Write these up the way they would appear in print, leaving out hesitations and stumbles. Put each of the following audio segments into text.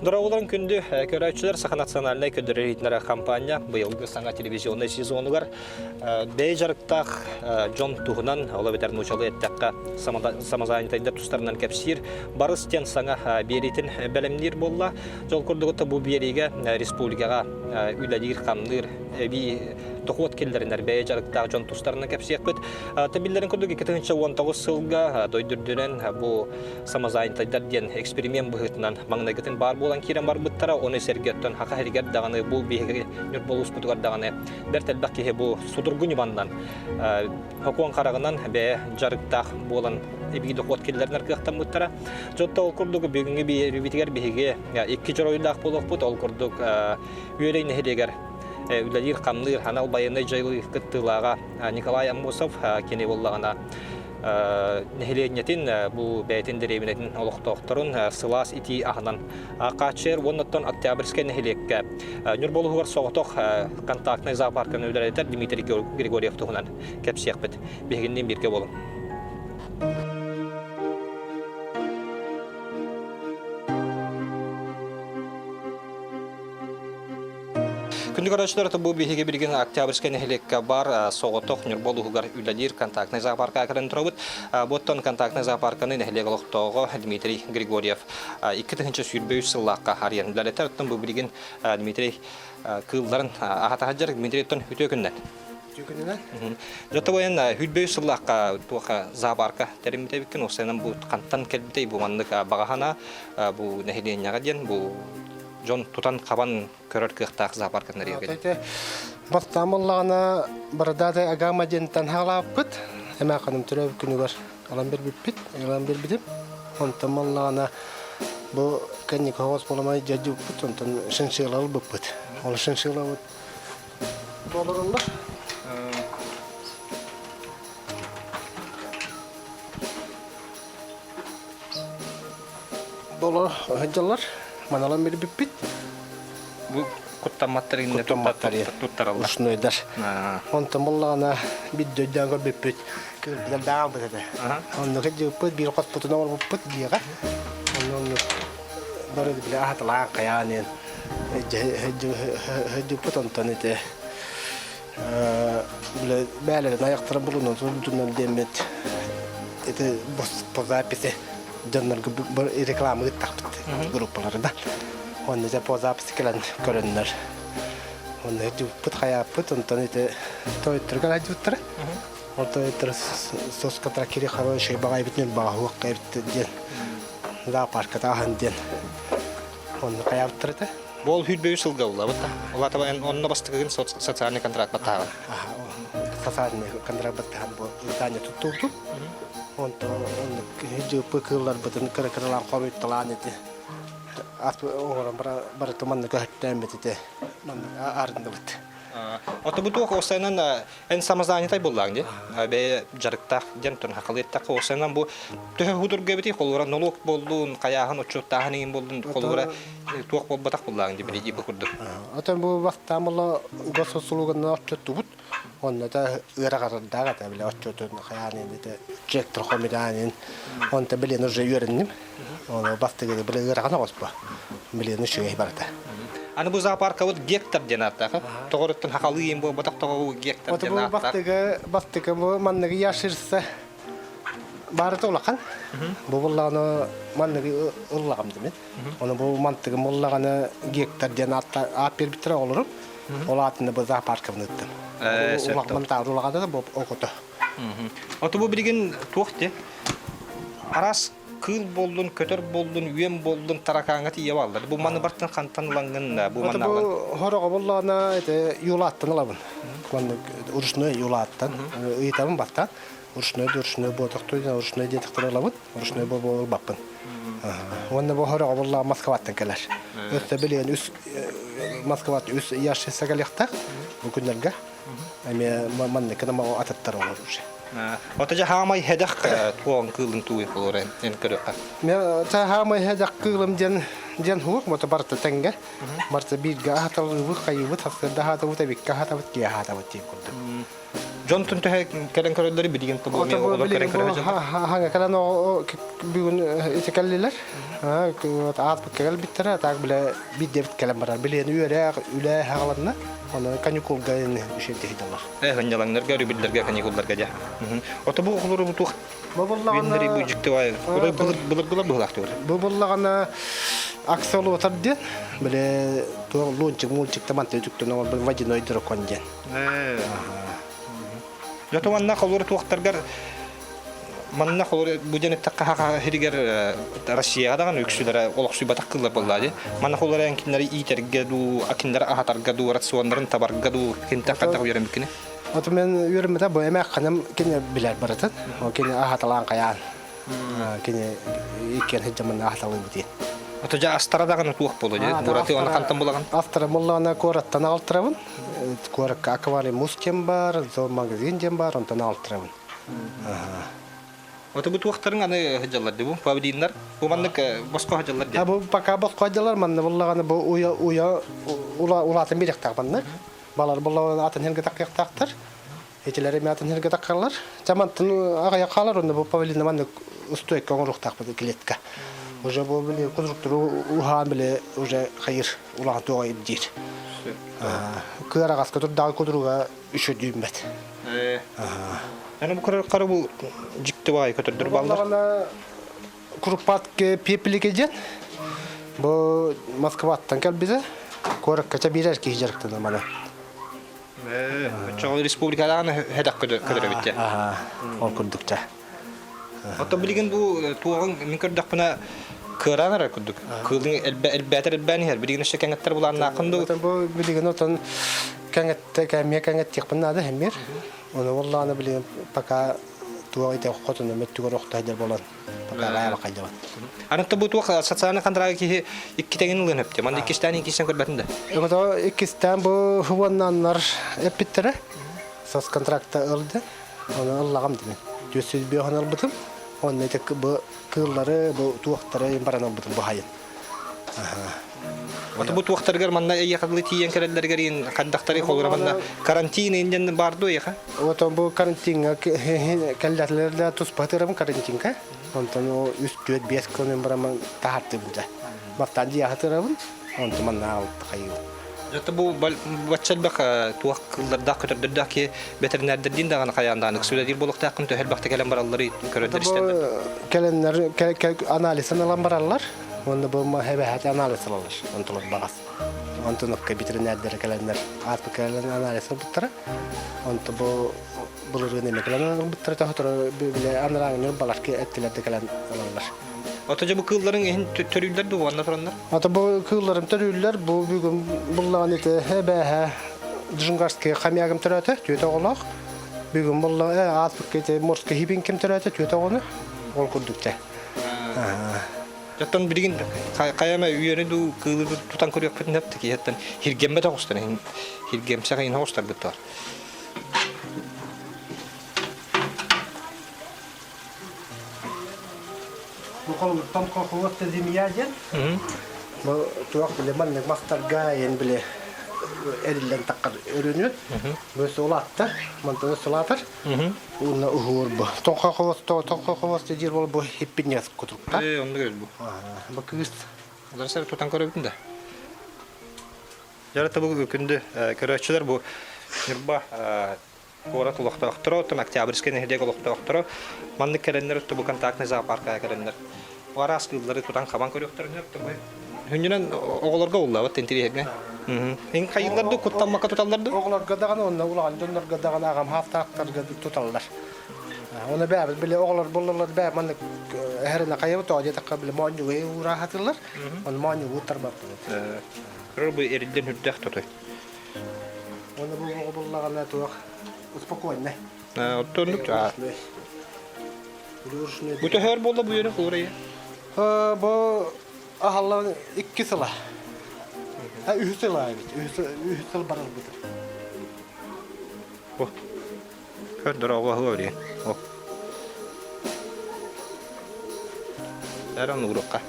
Дорооболорун күндү көрөөччүлэр Саха национальнай көрдөрөр иһитиннэрэр хампаанньа быйылгы саҥа телевизионнай сезонугар бэйэ дьарыктаах дьон туһунан, ол эбэтэр нуучалыы эттэххэ, самозанятайдар тустарынан кэпсиир барыс диэн саҥа биэриитин бэлэмниир буолла. Дьол курдук бу биэриигэ республикаҕа үлэлиир-хамныыр эбии дохуот киллэринэр бэйэ дьарыктаах дьон тустарынан кэпсиэхпит. Биллэрин курдук 2019 сылга дойду үрдүнэн бу самозанятайдар диэн эксперимент быһыытынан маҥнайгытын баар буолан киирэн барбыттара. Ону сэргэ оттон Саха сиригэр даҕаны бу биһиги Ньурба улууспутугар даҕаны бэрт элбэх киһи бу судургу ньыманнан сокуон хараҕынан бэйэ дьарыктаах буолан эбии дохуот киллэринэр кыахтаммыттара. Дьонто ол курдук бүгүҥҥү биэриибитигэр биһиги икки дьоруойдаах буолуохпут. Ол курдук Үөрэй нэһилиэгэр үлэлиир-хамныыр анал байыаннай дьайыы кыттыылааҕа Николай Аммосов кини буоллаҕына нэһилиэнньэтин бу бэйэтин дэриэбинэтин олохтоохторун сылаас итии аһынан хааччыйар уонна Октябрьскай нэһилиэккэ Ньурба улууһугар соҕотох контактнай зоопарканы үлэлэтэр Дмитрий Григорьев туһунан кэпсиэхпит. Биһигинниин бииргэ буолуҥ. Күндү көрөөччүлэр, бу биһиги билигин Октябрьскай нэһилиэккэ бар соҕотох Ньурба улууһугар үлэлиир контактнай зоопарка кэлэн турабыт. Бу оттон контактнай зоопарканы нэһилиэк олохтооҕо Дмитрий Григорьев 2023 сыллаахха арыйан үлэлэтэр. Оттон бу билигин Дмитрий кыылларын аһата сылдьар. Дмитрий, оттон үтүө күннэн. Үтүө күнүнэн. Дьотто бойан 23 сыллаахха туоха зоопарка тэриммит эбиккин. Осенан бу хантан кэлбитэй бу маннык баҕаһана бу нэһилиэнньэҕэ диэн бу дьон тутан-хабан көрөр кыахтаах зоопаркатын арыйарга. Ити бастаан буоллаҕына Бородатый Агама диэнтэн хаалааппыт. Эмээххиним төрөөбүт күнүгэр ылан бербиппит, ылан бербитим. Онтон буоллаҕына бу кэнники оҕус буоламай дьадьыппыт, онтон шиншилла ылбыппыт. Ол шиншиллабыт буоларыллар. Боло сылдьаллар, маналан билбиппит. Бу куттамматтар иннэ Куттамматтар туттараллар. Ушнойдар. Онтон буллаҕына бидде өйдөөн көрбүппүт. Кырдьыгар даҕалбыт этэ. Онно кырдьыгыппыт биир хоспутун оҥорбуппут дьиэҕэ. Онно оннук бары бile аһатылаан хайаан иэн сылдьыппыт онтон ити бile бээлэрин аяктарын булунан сурдунан диэммит ити по записи дьоннорго реклама ыыттахпыт группалары да. Онно дьэ по записи кэлэн көрөннөр. Онно дьуппут хайааппыт, онтон ити тойтторга хайдыбыттара. Ол тойттору соскатара кири хороший баҕайбыт ньурбаҕа эбит диэн зоопарката аһан диэн онно хайаабыттар этэ. Бол хүрбөйү сылга уллабыт да. Улатаба онно бастакыгын социальный контракт баттааҕын. Социальный контракт баттахан бу здание туттубутум. Онто оннук дьыппы кыылларбытын кыра-кыралаан хомуйталаан ити ат оҥорон барыта манна көһөттөөммүт ити манна арындыбыт. Ото бу туох осайынан эн самозанятай буллаң ди. Бэйэ дьарыктаах диэн туран хакалыттахха осайынан бу төһө худурга эбити холура нолуок боллун, хайааһын отчуттааһын иҥин боллун холура туох болбатах буллаң ди бири бу курдук. Отон бу бастаан болла госуслугунан отчуттубут. Онно да ыараҕардаах этэ бile отчуотун хайаанын ити директор хомидаанын онто билен уже үөрэнним. Ону бастыгы биле ыарахан оҕоспо. Билен үчүгэй барыта. Аны бу зоопаркабыт гектар диэн ааттаах. Тоҕоруттан хахалыы иин буолбатах тоҕо гектар Ото диэн бу ааттаах. бастыгы бастыгы бу манныгы яширса барыта улахан. Бу буллаҕына манныгы ыллаҕым димин. Ону бу мантыгым буллаҕына гектар диэн аат биэрбиттэрэ олорум. Ол аатында бу зоопаркабын ыттым. Улахан таары улахан да бу окото. Ото бу билигин туох де? Арас кыыл боллун, көтөр боллун, үөн боллун таракааҥҥа тиийэ бааллар. Бу маны бартан хантан ылаҥҥын бу Ото манна бу хороҕо буллаҕына ити юлааттан ылабын. Маннык ручной юлааттан ыйытабын баттаан. Ручной ручной буотахтуй, ручной диэтэхтэр ылабын. Ручной буолбаппын. Уонна бу хороҕо буллаҕа Москваттан кэлэр. Өссө билигин үс Москват үс ящица кэлиэхтээх бу күннэргэ. Эмиэ маннык гына атыттар олор уже. Ото дьэ хаамай хэдэх туоҕун кыылын тууй холура эн көрүөххэ. Мен хаамай хэдэх кыылым диэн диэн суох, вот барыта тэҥҥэ. Барыта бииргэ аһаталыыбыт, хайыыбыт, сарсыарда аһаатабыт, эбиккэ аһаатабыт, киэһэ аһаатабыт диэн курдук. Дьон төһө кэлэн көрөллөрү билигин оҕолор кэлэн көрө Хаҥа кэлэн бүгүн ити кэллилэр. Аатбыкка кэлбиттэрэ, так билэ биирдэбит кэлэн барар. Билиэн үөрэх, үлэ хаҕаланна. Оны каникулга үшүрдиһидалар. Э, хынньалаҥнарга, өрөбүллэргэ, каникулларга дьэ. Ото бу оҕолору бу туох Веннери бу дьиктибай. Былыргылар быһылаах түгэр. Бу буллаҕына аксолотар диэн, биле туох лунчик мульчик таман түтүктөн оҥорбут водяной дракон диэн. Дьото манна холур туохтаргар манна холур бу диэн эттэххэ хаха сиригэр Россияҕа даҕаны үксүлэрэ олохсуйбатах кыллар буоллаа дии. Манна холур эн кинилэри иитэргэ дуу, кинилэри аһатарга дуу, рационнарын табарга дуу кинтэх хайдах үөрэммиккини? Ото мен үөрэммитэ бу эмээххиним кини билэр барытын. Ол кини аһаталаан хайаан. Кини иккиэн сылдьаммын аһаталыыбыт диэн. Ото дьэ астара даҕаны туох буолуо дии. Бураты оны хантан булаҕын? Астара буллаҕына куораттан аҕалтарабын. Куоракка аквариум диэн баар, зоомагазин диэн баар, онтон аҕалтарабын. Ото бу туохтарын аны сылдьаллар дии бу павлиннар. Бу маннык босхо сылдьаллар дии. Бу пока босхо сылдьаллар, манна буллаҕына бу уйа уйа улаатан биэриэхтээх манна. Балар буллаҕына атын сиргэ таххыахтаахтар. Итилэр эмиэ атын сиргэ таххаллар. Дьэ мантан аҕыйах хаалар онно бу павлина маннык устуойка оҥоруохтаахпыт клетка. Уже бу били кузуктуру уһаан били уже хайыр улахан туоҕа ирдиир. Кыараҕаска турдаҕа кудуруга үчүдүүммэт. Аны бу көрөр бу дьикти баай көтөрдөр баллар. Куруппатке пеплике диэн бу Москваттан кэлбитэ. Куоракка биирэр киһи дьарыктанар маны. Оччоҕо республикадаҕаны хэдэх көтөрөбүт дьэ. Ол курдук дьэ. Оттон билигин бу туоҕун мин көрдөхпүнэ кыараан эрэр курдук. Кыылын элбээтэр элбээн иһэр. Билигин өссө кэҥэттэр булааннааххын дуу? Бу билигин отон кэҥэттэ кэмиэ кэҥэттиэхпин наада хэммир. Ону буоллаҕына билигин пока туох ити хотун өттүгэр охто болон Анытта бу туох социальный контракт киһи икки тэҥин ылыан өптө. Манна иккистээн иккистээн көрбөтүн да. Ото иккистээн бу хуаннаннар эппиттэрэ. Соцконтракта ылды. Оны ыллагам димин. Түөссүз биохан ылбытым. Онно ити бу кыыллары, бу туохтары баран ылбытым бу хайын. Ото бу туохтарыгар манна эйиэхэ тиийэн кэлэллэригэр иин хайдахтары холура манна карантин инден бар дуо эйиэхэ? Ото бу карантинга кэллэлэр да туспа тырабын карантинка. Онтон о үс түөрт биэс күнүн бараман таһартыбын дьэ. Маттан дьиэҕэ тырабын, онтон манна аҕалта хайыыбын. Дьэ бу бачча элбэх туох кыллардаах көтөрдөрдөөх ки бэтэринээрдэрдиин даҕаны хайаан даҕаны ыксыылатыыр буолуохтааххын төһө элбэхтэ кэлэн бараллары көрөллөр истэллэр. Кэлэннэр анализын ылан бараллар. Уонна бу эбэһээт анализ ылаллар. Онтулар баҕас. Антоновка ветеринардара кэлэннэр аатпы кэлэн анализ ылбыттара. Онто бу былырыын эмэ кэлэн ылбыттара тоһоторо бile анарааҥы баларки эттилэр да кэлэн ылаллар. Ото дьэ бу кыылларыҥ иһин төрүүллэр дуу уонна тураннар? Ото бу кыылларым төрүүллэр бу бүгүн буллаҕын ити эбээһэ Джунгарский хомягым төрөөтө түөтэ оҕолоох. Бүгүн булла ааспыкка ити морской хибинким төрөөтө түөтэ оҕону. Ол курдук дьэ. Оттон билигин хайа эмэ үөнү дуу кыылы тутан көрүөхпүтүн сөп киһиттэн хиргэммэт оҕустар хиргэмсэх иһин оҕустарбыт бар. Бу холобуртан хохуос зимья диэн. Бу туох биле маннык мастарга эн биле эриллэн таххар өрүнүт. Бу сулааттар, мантан сулаатар. Уонна уһуур бу. Тоҥхо хобос тоҥхо хобос диир бол бу хиппинньэс кутуктар. Ээ, оннук эбит бу. Бу кыыс. Уларсар тутан көрөбүтүн да. Дьарыта бу күндү көрөөччүлэр бу Ньурба куорат олохтоохторо, оттон Октябрьскай нэһилиэк олохтоохторо маннык кэлэннэр бу контактный зоопаркаҕа кэлэннэр араас кыыллары тутан-хабан көрүөхтэрин сөп Хүннүнэн оҕолорго уллабыт интириэһиргэ. Ин хайыллар ду куттаммакка туталлар ду? Оҕолорго даҕаны уонна улахан дьоннорго даҕаны аҕам хаастаахтарга туталлар. Оны бэбит биле оҕолор буллалар бээ маннык эһэринэ хайабыт тоҕо диэтэххэ биле моонньугу уураахатыллар. Оны моонньугу уттарбаппыт. Көрөр бу эрилден үрдэх тотой. Оны бу оҕо буллаҕына туох успокойный. Оттоннук Бу төһөр буолла бу үөрэх уурайы? Бу аһаллан икки сыла. Үһүс сыла эбит. Үһүс сыл барарбыт. О. Көрдөр оҕо оһуо О. Эрон уурукка.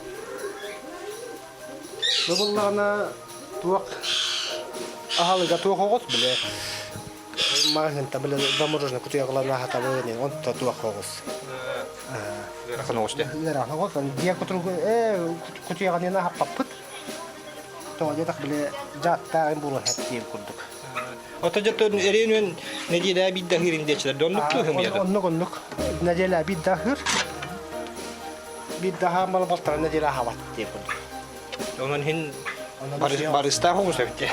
Бу буллаҕына туох аһалыга туох оҕус биле маҕаһыынта биле замороженный кутуйаҕылан аһатабын онто туох оҕус. Ыарахан оҕус дии. Ыарахан оҕус. Дьиэ кутуругу ээ кутуйаҕын аһаппаппыт. Тоҕо диэтэх били дьааттааҕын буолуон хэттиэн курдук. Ото дьэ эриэн нэдиэлэ биирдэ аһыырын диэчилэр оннук туһум яда. Оннук оннук. Нэдиэлэ биирдэ аһыыр. Биирдэ аһаан балтара нэдиэлэ аһаабат диэн курдук. Онон иһин барыстаах оҕус эбит дии.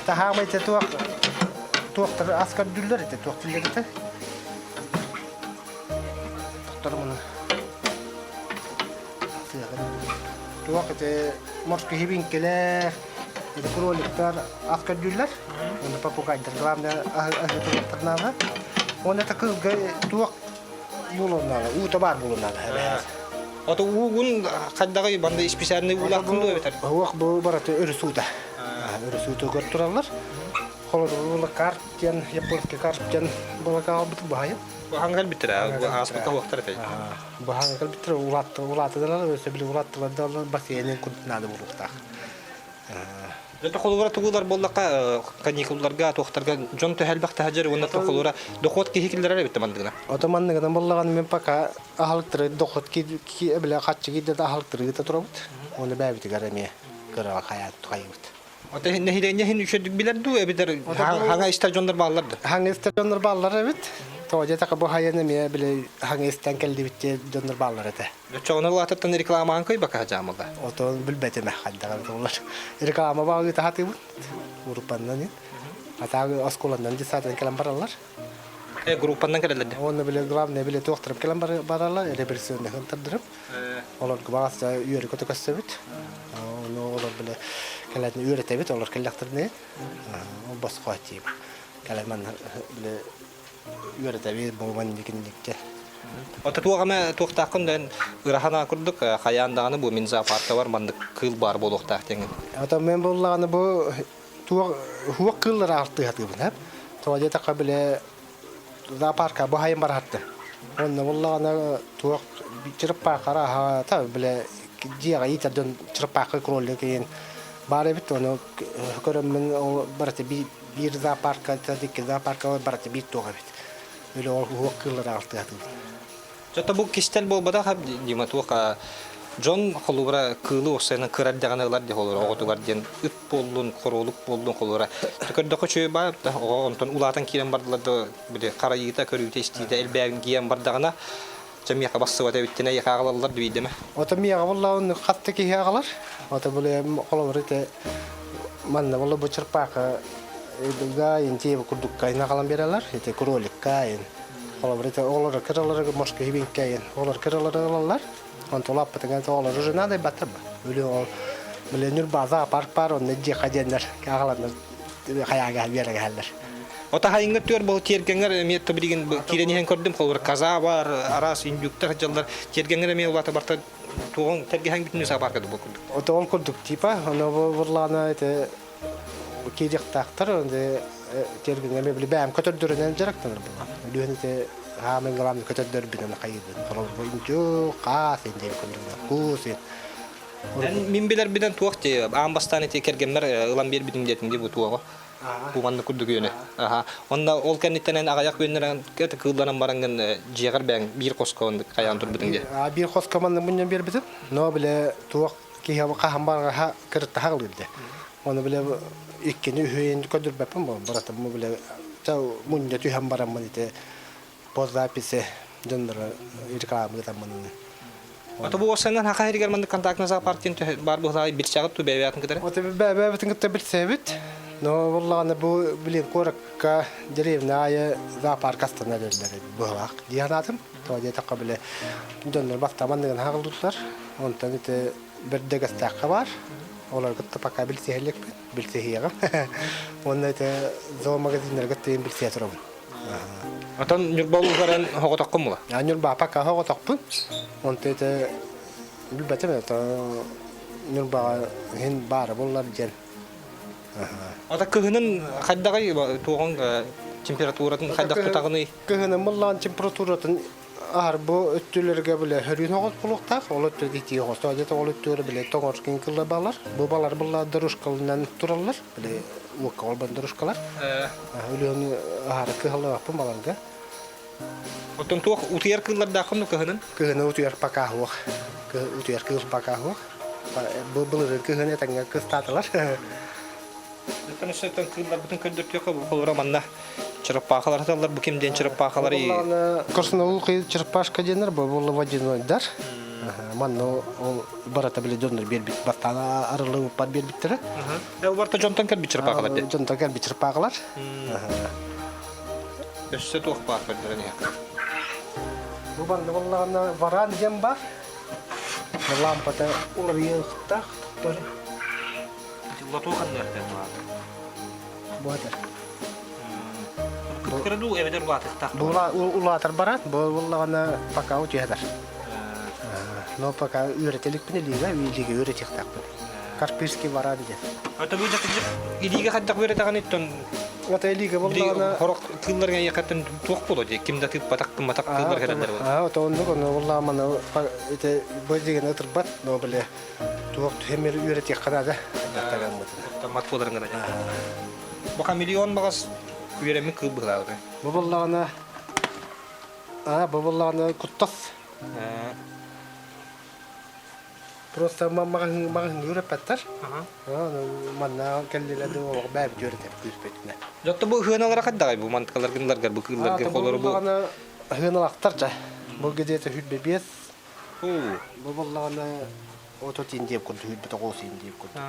Таһаамай те туох туохтар ас көрдүүллэр ити туох дииллэр ити. Тохтор муну. Туох ити морской хибинкэлэр, ити кроликтар ас көрдүүллэр. Уонна попугайдар главное аһы туруохтарнаала. Уонна это кыылга туох буолуоннаала, уута баар буолуоннаала эбээт. Ото уугун хайдаҕый банда специальный уулааххын дуо эбэтэр? Уох бу барыта өрүс уута. Өрүс уута көр тураллар. Холодовый карп диэн, японский карп диэн балакаалбыт баһайын. Баһан кэлбиттэрэ, ааспыкка уохтар этэй. Баһан кэлбиттэрэ улаатты улаатыдалар, өссө били улааттылар да бассейнын курдук наада буолуохтаах. Дьэ холобура тугулар буоллахха каникулларга туохтарга дьон төһө элбэх таһдьар уонна холобура дохуот киһи киллэрэр эбит мандыгына. Ото манныгынан буоллаҕына мен пока аһылыктары дохуот ки бile хаччы киирдэ да аһылыктары ыыта турабыт. Оны бэйэбитигэр эмиэ кыраҕа хайаат хайыбыт. Ото нэһилиэнньэ иһин үчүгдүк билэр дуу эбитэр хаҥа истэр дьоннор бааллар да? Хаҥа истэр дьоннор бааллар эбит. Тоҕо диэтэххэ бу хайан эмиэ бile хаҥа истэн кэллибит диэн дьоннор бааллар этэ. Оччоҕуна улаатыттан рекламаҕын кыйбакка садьаамылла. Отон билбэтим хайдаҕа эбитэ буоллар. Реклама баҕа сатыыбын. Группаннан ин. Атааг оскуоланнан детсадтан кэлэн бараллар. Э, группаннан кэлэллэр де. Уонна биле главное биле туохтарым кэлэн бараллар, репрессионныхын тардырым. Олорго баҕас үөрү көтө көстөбүт. Ону олор биле кэлэн үөрэтэбит, олор кэллэхтэринэ ол босхо тиип. Кэлэн манна биле үөрэтэбит, бу манникинникке. Ото туох эмэ туохтааххын да ырахан курдук хайаан даҕаны бу мин зоопаркабар маннык кыыл баар буолуохтаах диэҥин. Ото мен буллаҕына бу туох хуох кыыллары артыһатыыбын эп. Тоҕо диэтэххэ бile зоопарка бу хайын барахатты. Онно буллаҕына туох чырыппаахара аһата бile дьиэҕэ иитэр дьон чырыппаахы кролик иин баар эбит ону көрөммүн ол барыта биир зоопарка икки зоопарка барыта биир туох эбит. Өлө ол уһуох кыыллары алтыһатыбыт. Дьэ бу кистэл буолбатах Дима туох дьон холубура кыылы уопсайынан кыра эрдэҕинэ ылар дии холобура оҕотугар диэн ыт буоллун, хоруолук буоллун холобура. Көрдөххө үчүгэй баар да оҕо онтон улаатан киирэн бардылар да били харайыыта, көрүүтэ, истиитэ элбээн киирэн бардаҕына дьэ миэхэ бассыбат эбиттинэ эйиэхэ аҕалаллар дии Ото миэхэ буоллаҕын хатта киһи аҕалар. Ото били холобура ити манна буолла бу чырпаакы ыга интиэби курдукка ин аҕалан биэрэлэр. Ити кроликка ин холобура ити оҕолоро кыралары морской хибинкэ ин оҕолор кыралары ылаллар. Онтон улааппытыгар оҕолор уже надо баттар Өлү ол били Ньурбааза парк бар онно дьиэхэ диэннэр аҕаланнар хайаага биэрэгэһэллэр. Ота хайыҥҥа түөр бұл тиэргэҥҥэр эмиэ билигин киирэн иһэн көрдүм холобур каза бар араас индюктар дьаллар тиэргэҥҥэр эмиэ улаата барта туоҕуҥ тэлгэһэҥ бүтүннүү саапаарка бу курдук. Ото ол курдук типа ону бурлаана ити киириэхтаахтар тиэргэҥҥэ эмиэ били бэйэм көтөрдөрүнэн дьарыктанар буолла. Өлүөн ити хаамын главный көтөрдөрбүнэн хайыыбын. Холобур индюк, хаас индиэн курдук куус Мин билэрбинэн туох дии аан бастаан ити кэргэммэр ылан биэрбитим диэтим дии бу туоҕу. Бу маннык курдук үөнү. Аха. Онно ол кэнниттэн аҕыйах күннэрэн кыылланан бараҥҥын дьиэҕэр бэйэҥ биир хоско оннук хайаан турбутуҥ дии. Биир хоско маннык мунньан биэрбитим. Но бile туох киһи хаһан барҕаһа кырыттаһа ылыырды. Оны бile иккини үһүн көрдөрбөппүн бу братым бу бile мунньа түһэн бараммын ити по записи дьоннору реклама ыытаммын. Ото бу осеннан хаха хэригэр маннык контактный зоопарк диэн баар быһылаай билсэҕит ту бэйэбээтин кытары? Ото бэйэбитин кытта билсэбит. Но буоллаҕына бу блин куоракка деревня аайы зоопарк астана эрэллэр быһылаах дии санаатым. Тоҕо диэтэххэ бile дьоннор бастааманныгын хаҕыллылар. Онтон ити бэрдэгэстээххэ баар. Олору кытта пока билсиһэликпин, билсиһиэҕим. Уонна ити зоомагазиннарга тиийэн билсиһэ турабын. Отон Ньурба улууһугар хоҕотоххун була? Ньурба пока хоҕотохпун. Онто ити билбэтим это Ньурбаҕа иһин баара буоллар диэн. Ата кыһынын хайдаҕый туоҕуҥ температуратын хайдах тутаҕыный? Кыһынын буллаҕын температуратын аһар бу өттүлэргэ билэ хөрүүн оҕот булуохтаах, ол өттү итии оҕос. Тоҕо ол өттүгэр билэ тоҥор кыла балар. Бу балар булла дорожкалынан тураллар. Биле уокка олбан дорожкалар. Өлүөн аһары кыһаллыбаппын баларга. Оттон туох утуйар кыыллардааххын ну кыһынын? Кыһыны утуйар пока суох. Утуйар кыыл пока суох. Бу былырыын кыһын этэҥҥэ кыстаатылар. Оттон өссө кыылларбытын көрдөртүөххэ бу холура манна чыраппаахалар сыталлар. Бу ким диэн чыраппаахалары Корсуновул черепашка диэннэр бу буолла водянойдар. Манна ол барата били дьоннор биэрбит бастаан арыллыбыппар биэрбиттэрэ. Ол барыта дьонтон кэлбит черепахалар дии. Дьонтон кэлбит черепахалар. Өссө туох баар көрдөрөн иһэ. Бу манна буоллаҕына варан диэн бар. Лампата уларыйыахтаах туттар. Лоту ханныахтан баар. Бу этэр. Кыткыра дуу эбэтэр улаатыахтаах. Бу улаатар барат, бу буоллаҕына пока утуйатар. Но пока үөрэтэликпин илиигэ, илиигэ үөрэтиэхтээхпин. Карпийский варан диэн. Это бу илиигэ хайдах үөрэтэҕин иттон Ата илиигэ буоллаҕына хорох кыылларга эйиэхэттэн туох буолуо дии ким да тыыппатах гымматах кыыллар кэлэллэр буолуо. Аа, ото оннук ону буоллаҕына маны ити бу дигэн ытырбат, но бile туох түһэмэр үөрэтиэххэ наада хайдахтагаммытын. Мат буоларын гына. Бу хамелеон баҕас үөрэммит кыыл быһылаабыта. Бу буоллаҕына аа бу буоллаҕына куттас. Просто маҕаһыын маҕаһыыҥҥа үөрэппэттэр. Манна кэллилэр да олох бэйэбит үөрэтэр күүспүтүнэн. Дьотто бу ыһыаналара хайдаҕай бу мантыкаларгынларгар бу кыылларгын холору бу Ыһыаналахтар дьэ. Бу где-то 25. Бу буоллаҕына отут индиэп курдук 29 индиэп курдук.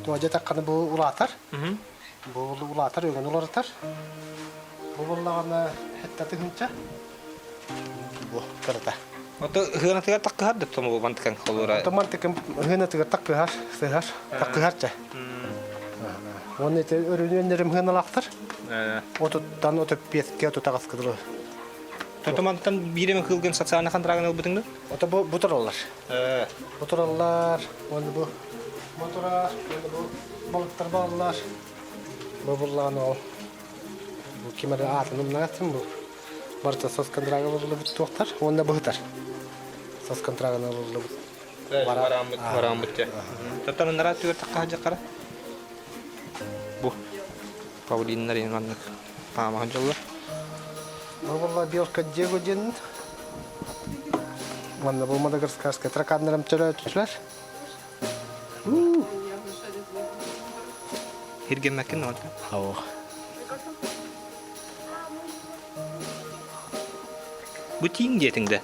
Туодьа таххана бу улаатар. Бу улаатар өҥөн уларытар. Бу буоллаҕына хетта тыһынча. Бу кырата. Ото ыһыанатыгар таккыһар да тому мантыкан холура. Ото мантыкан ыһыанатыгар таккыһар, сыһар, таккыһар чэ. Уонна ити өрүнүөннэрим ыһыаналаахтар. Отуттан отуппиэскэ отутаҕаска дылы. Тото мантан биир эмэ кыылгын социальный контрагын ылбытыҥ да? Ото бу бу тураллар. Бу тураллар, уонна бу бу турар, уонна бу балыктар бааллар. Бу буллаан ол. Бу ким эрэ аатын умнааттым бу. Барыта соцконтрага ылыллыбыт туохтар уонна быһытар. Соцконтрагынан ылыллыбыт. Барааммыт, барааммыт дьэ. Тотон ынараа түгэр тахха дьахара. Бу павлиннар ең маннык хаамаһын дьоллор. Бу буолла белка Диего диэн. Манна бу Мадагаскарскай тараканнарым төрөөтүлэр. Хиргэммэккин оҕото. Ох. Бу тииҥ диэтиҥ да?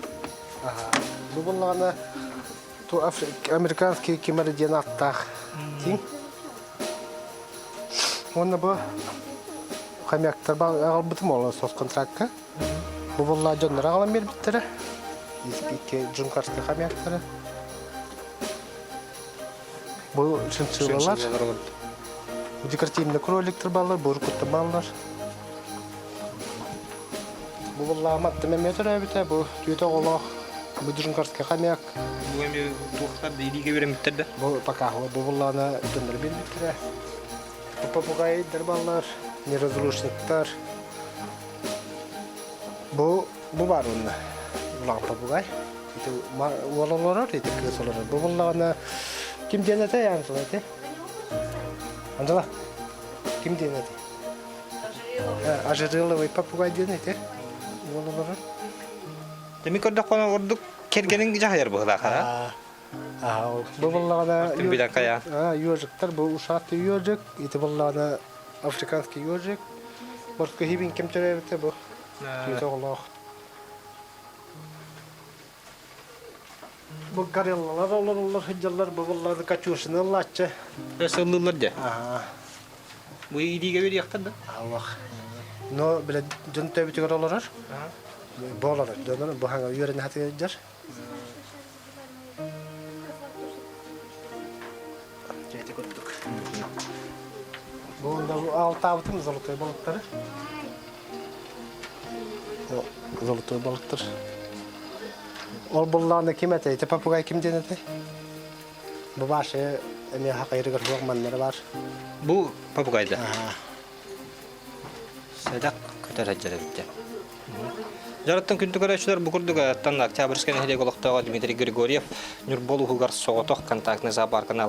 Бу буоллаҕына американский кимэр диэн ааттаах тииҥ. Уонна бу хомяктар аҕалбытым ол соцконтракка. Бу буолла дьоннор аҕалан биэрбиттэрэ. Икки джункарскай хомяктары. Бу шиншиллалар. Декоративный кроликтар баллар, буркуттар баллар. Бу буолла маттым эмиэ төрөөбүтэ, бу түөтэ оҕолоох, бу джункарскай хомяк. Бу эмиэ туохтар да илиигэ үөрэммиттэр да? Бу пока бу буоллаҕына дьоннор биэрбиттэрэ. Попугайдар баллар, неразлучниктар. Бу бу бар онно улахан попугай. Ити уол олорор, ити кыыс олорор. Бу буоллаҕына ким диэн этэй Анжела этэй? Анжела, ким диэн этэй? Ожереловый попугай диэн этэй? Уол олорор. Дemi көрдөххө ордук кэргэниҥ дьаһайар быһылаах аа? Бу буоллаҕына билэн хайа. Ежиктар бу ушатый ежик, ити буоллаҕына африканский ежик. Морской хибин ким төрөөбүтэ бу. Түүтэ оҕолоох. Бу гориллалар олороллор сылдьаллар, бу буоллаҕына катюшаны ыллааччы. Сыллыыллар дьэ. Бу илиигэ бириэхтэр да? Аллах. Но, билэ, дьон төбүтүгэр олорор. Бу олорор. Дьонор бу хаҥа үөрэнэ сатыыр Дьэ курдук. Бу алтаабытым золотой балыктары. Золотой балыктар. Ол буллаҕына ким этэй? Ити попугай ким диэн этэй? Бу башы эмиэ хакайрыгар суох маннары бар. Бу попугайда. Сэдэх көтөр сылдьар эбит. Дьарыттан күндү көрөөччүлэр бу курдук аттан Октябрьскай нэһилиэк олохтооҕо Дмитрий Григорьев Ньурба улууһугар соҕотох контактный зоопарканы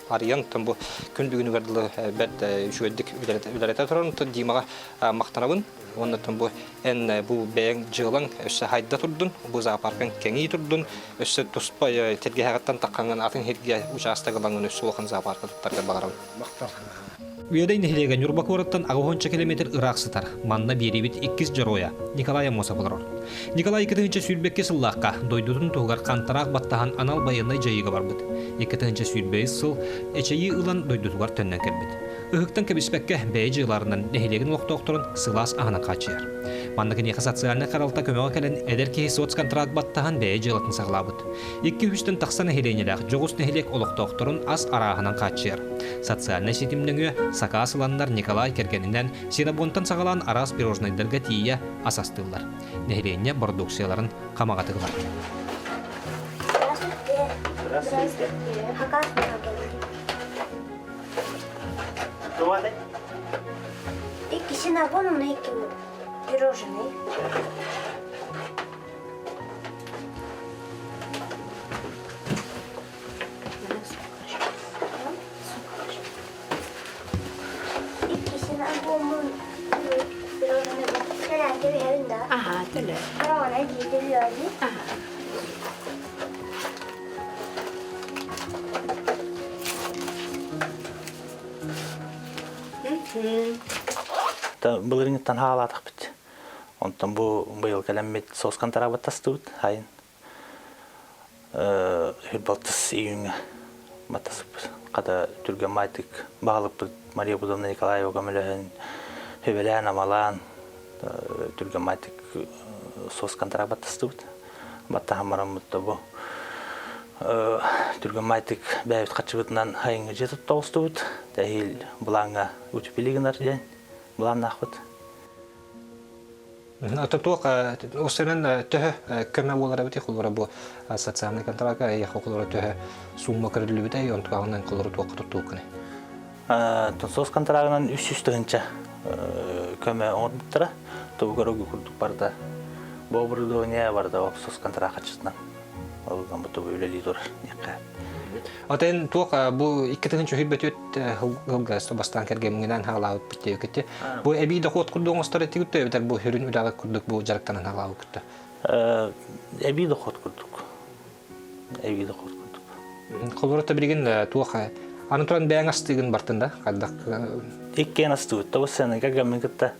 арыйан бу күн бүгүнүгэр дылы бэрт үчүгэйдик үлэлэтэ турар. Димаҕа махтанабын. Уонна бу эн бу бэйэҥ дьыалаҥ өссө хайда турдун, бу зоопаркаҥ кэҥии турдун, өссө туспа тэлгэһэҕиттэн таххаҥҥын атын сиргэ учаастак ылаҥҥын өссө улахан зоопарка туттарга баҕарабын. Махтал. Үөдэй нэһилиэгэ Ньурба куораттан аҕыһуонча километр ыраах сытар. Манна биэриибит иккис дьоруойа Николай Аммосов олорор. Николай 2022 сыллаахха дойдутун туһугар хантараах баттаһан анал байыаннай дьайыыга барбыт. 2025 сыл эчэйии ылан дойдутугар төннөн кэлбит. Ыһыктан кэбиспэккэ бэйэ дьыаларынан нэһилиэгин олохтоохторун сылаас аһынан хааччыйар. Манна киниэхэ социальнай харалта көмөҕө кэлэн эдэр киһи соцконтракт баттаһан бэйэ дьыалатын саҕалаабыт. Икки үстэн тахса нэһилиэнньэлээх дьоҕус нэһилиэк олохтоохторун ас арааһынан хааччыйар. Социальнай ситим нөҥүө сакаас ыланнар Николай кэргэнинэн Синабонтан саҕалаан араас пирожнайдарга тиийэ ас астыыллар. Нэһилиэнньэ бородууксуйаларын хамаҕатык ылар. Здравствуйте. Икки синабон, икки пирожные. Икки синабоммун пирожные Аха, төлө. Аха. Былырыҥҥыттан хаалаатахпыт. Онтон бу быйыл кэлэммит соскан тарабыт тастыбыт хайын. Балтыс июньҥа баттасыппыт. Хата түргэн маайтык баһылыкпыт Мария Будовна Николаева көмөлөһөн, сүбэлээн-амалаан түргэн маайтык соскан тарабыт тастыбыт. Баттаһан бараммыт да бу түргэн майтык бэйэбит харчыбытынан хайыҥҥы дьиэ тутта оҕустубут. Тэһиил былааҥҥа утупили гынар диэн былааннаахпыт. Ото туох осынан төһө көмө буолар эбит холура бу социальный контракка эйиэхэ холура төһө сумма көрүллүбүтэй онтугаҕынан холура туохха туттууккуный? Соц контрагынан 300 тыһынча көмө оҥорбуттара. Тугу көрөгү курдук барда. Бу оборудование барда соц контракт харчытынан. Ол бу үлэлии турар диэххэ. Отен туох бу 2024 сылга бастаан кэргэмҥинэн хаалаабыт диэбиккит. Бу эбии дохуот курдук оҥостор этигит эбэтэр бу сүрүн үлэҕэ курдук бу дьарыктанан хаалаабыккыт? Эбии дохуот курдук. Эбии дохуот курдук. Холобура билигин туох аны туран бэйэҥ астыыгын бартын да хайдах Иккиэн астыбыт. Тобус сыана кэргэммин кытта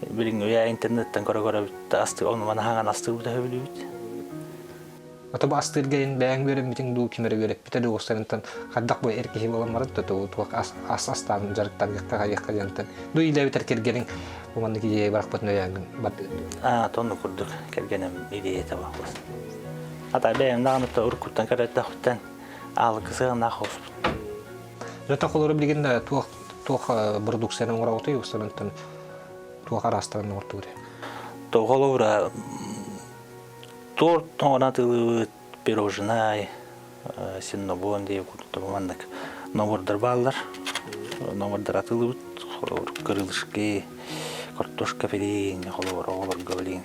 билиҥҥи үйэ интернеттэн көрө-көрө астыы ону маны хаҥан астыыбыт өһөбүлүүбүт. Ото бу астыырга ин бэйэҥ үөрэммитиҥ дуу ким эрэ үөрэппитэ дуу устарынтан хайдах бу эр киһи буолан баран то туох ас ас астаан дьарыктаныахха хайыахха диэнтэн дуу илээбитэр кэргэниҥ бу маннык идея барахпытын өйөөҥҥүн бардыгын дуу. Аа, тонну курдук кэргэним идеята баҕас. Ата бэйэм даҕаны уруккуттан көрөттөхпүттэн аалыкы сыһыаннаах хоспут. Зато холору билигин туох туох продукцияны оҥороҕутуй устарынтан туох араастарын оҥортугут? Тоҕолоура торт тоҥона тылыбыт пирожнай, синнобон диye курдук маннык набордар бааллар. Набордар атылыбыт холобур крылышки, картошка фри, холобур оҕолорго билин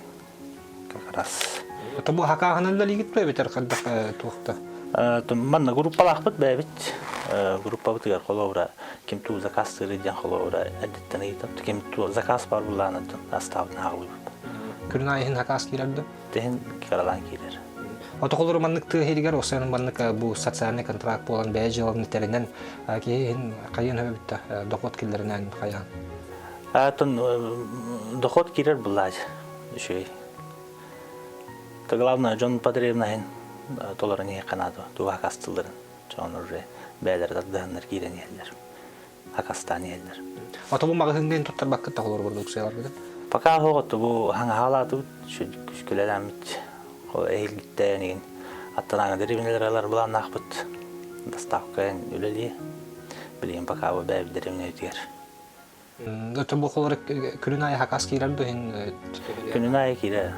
как раз. Это бу хакааһынан үлэлиигит дуо эбэтэр хайдах туохта? Манна группалаахпыт бэйэбит. Группабытыгар холобура ким туу заказ диэн холобура эрдэттэн ыйытап ким туу заказ бар буллаанаттан астаабытын хаалыыбыт. Күрүн айыһын хакаас киирэр да? Тэһин кыралаан киирэр. Отохолору маннык тыа иһигэр осен маннык бу социальный контракт буолан бэйэ дьыаланы тэринэн киһи иһин хайыан хөбүттэ доход киллэринэн хайаан. Атын доход киирэр буллааж үчүгэй. То главное дьон потребноһын толорон иһиэххэ наада туга хакастылларын дьон уже бэйэлэрэ тардыһаннар киирэн иһэллэр хакастаан иһэллэр. Ото бу маҕаһыыҥҥа туттарбаккыт да холор продукцияларгытын? Пока оҕото бу хаҥаһаалаатыбыт күскүлэлээммит эһилгиттээн игин аттанааҥы дэриэбинэлэр алар былааннаахпыт доставка үлэлиэ билигин пока бу бэйэбит дэриэбинэбитигэр Өтө бу холор күнүн аайы хакас киирэр дуо иһин Күнүн аайы киирэр.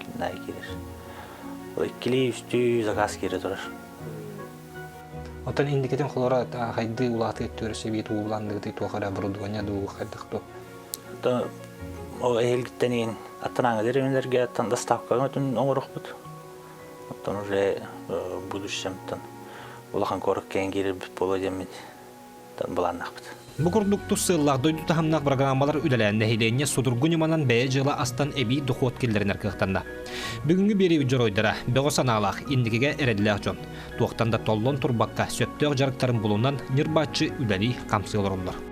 Күнүн аайы киирэр. Иккилии, үстүү заказ киирэ турар. Оттон индикетин холоро хайды улааты өттүгэр сэбиэт уулаанныгыты туох эрэ оборудование дуу хайдах дуу? Ол эһилгиттэн иин. Аттанааҥы деревнялэргэ аттан доставкаҕа өтүн оҥорохпут. Оттон уже в будущем улахан куоракка кэлэн киирэрбит буолуо диэммит былааннаахпыт. Бу курдук тус сыаллаах дойду таһымнаах программалар үлэлээн нэһилиэнньэ судургу ньыманан бэйэ дьыала астан эбии дохуот киллэринэр кыахтанна. Бүгүҥҥү биэриибит дьоруойдара бөҕө санаалаах, инникигэ эрэллээх дьон. Туохтан да толлон турбакка сөптөөх дьарыктарын булунан ньырбааччы үлэлии-хамсыы олороллор.